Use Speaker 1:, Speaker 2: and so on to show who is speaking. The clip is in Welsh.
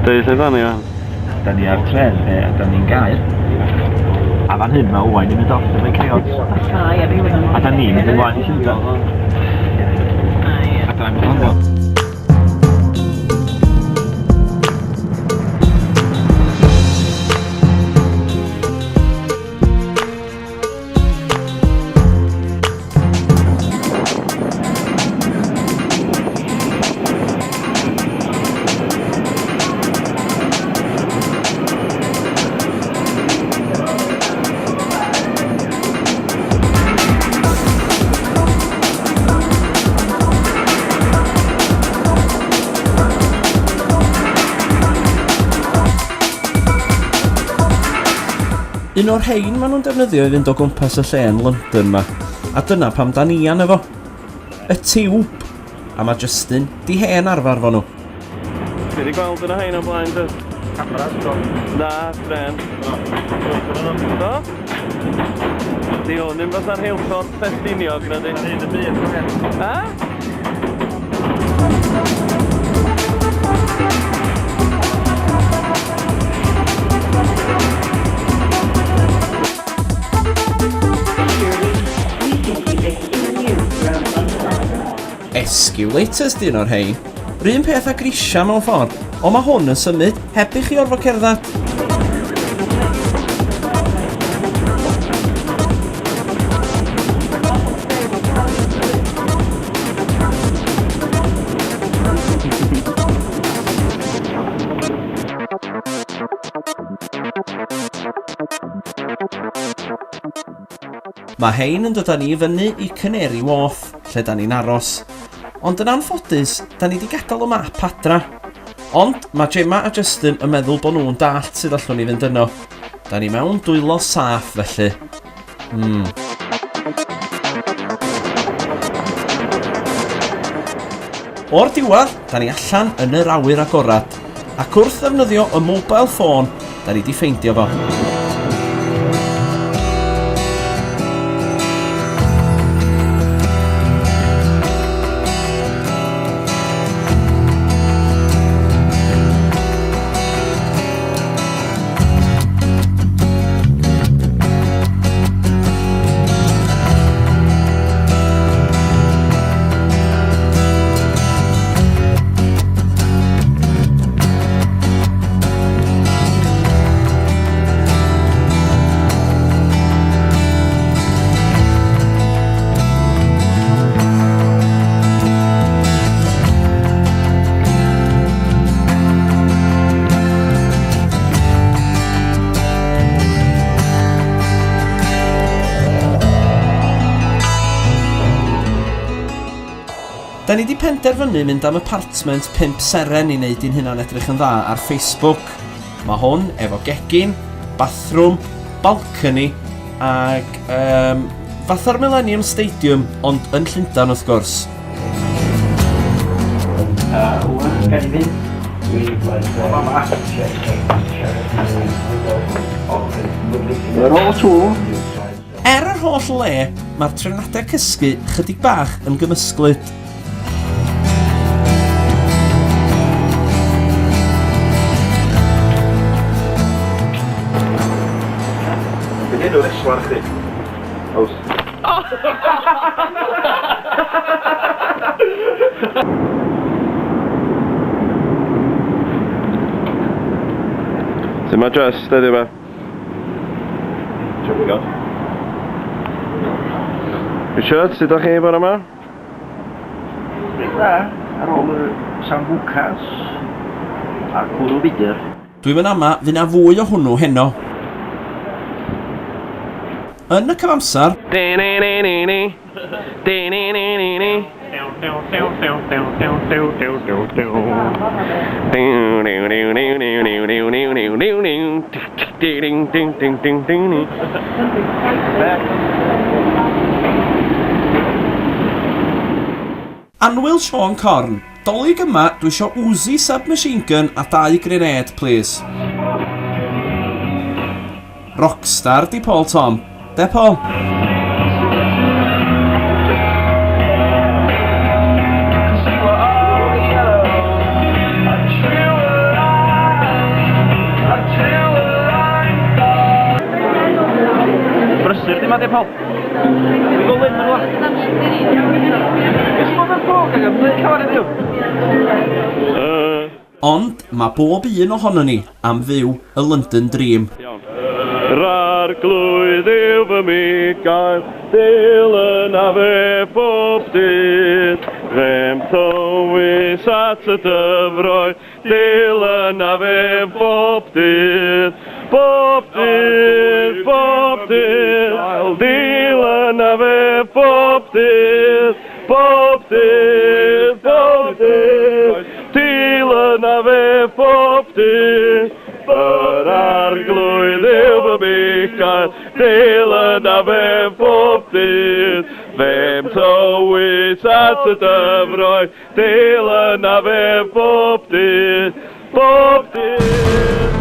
Speaker 1: Deud lle da ni wan.
Speaker 2: Da ni ar tren lle a da ni'n gael. A fan hyn mae Owain yn mynd off efo'i crayons. A da ni'n mynd ymlaen i Llundain. A da ni'n mynd London.
Speaker 3: Un o'r rhein maen nhw'n defnyddio i fynd o gwmpas y lle yn London ma. A dyna pam da ni arno fo. Y tiwb. A mae Justin di hen arfer fo nhw.
Speaker 1: Ti wedi gweld yna rhein o blaen dy?
Speaker 2: Cameras, do.
Speaker 1: Na, tren. Do? Di hwn ddim fatha'r rheilffordd Ffestiniog na di?
Speaker 2: Hyn y byd,
Speaker 1: Ha?
Speaker 3: Escalators di un o'r rhein. R'un peth â grisia mewn ffordd, ond mae hwn yn symud heb i chi orfod cerdded. Mae hein yn dod â ni fyny i Canary Wharf, lle da ni'n aros. Ond yn anffodus, da ni 'di gadael y map adra. Ond mae Gemma a Justin yn meddwl bod nhw'n dallt sut allwn ni fynd yno. Da ni mewn dwylo saff felly. Hmm. O'r diwedd, da ni allan yn yr awyr agorad, ac wrth ddefnyddio y mobile phone, da ni di ffeindio fo. Da ni 'di penderfynu mynd am apartment pump seren i wneud i'n hunan edrych yn dda ar Facebook. Mae hwn efo gegin, bathrwm, balcony ag um, fatha'r Millennium Stadium, ond yn Llundain wrth gwrs. Er yr holl le, mae'r trefniadau cysgu chydig bach yn gymysglyd.
Speaker 2: Be 'di enw reslar chdi? Ows.
Speaker 1: Sut mae dressed heddiw 'ma?
Speaker 2: Dwi'm yn gwybod.
Speaker 1: Richard, sut ydach chi bore 'ma?
Speaker 2: Reit dda, ar ôl y sambucas a'r cwrw budr.
Speaker 3: Dwi'm yn ama fy' 'na fwy o hwnnw heno. Yn y cyfamser. Annwyl Siôn Corn, Dolig yma dwi isio Uzi submachine gun a dau grenade plîs. Rockstar di Paul Tom. De Paul?
Speaker 1: Rwla, di Paul? Dwi'n gweld Lynn yn rwla. Ys bod yn ffog ag yn llawer heddiw?
Speaker 3: Ond mae bob un ohonon ni am fyw y London Dream.
Speaker 1: Iawn. Yr arglwydd yw fy migael, dilyna fe bob dydd. Fe'm tywys at y dyfroedd, dilyna fe bob dydd. Bob dydd, bob dydd, dilyna fe bob dydd. Bob dydd, bob dydd, dilyna fe bob dydd. Yr arglwydd yw fy migael, dilyna fe bob dydd. Fe'm tywys at y dyfroedd, dilyna fe bob dydd, bob dydd.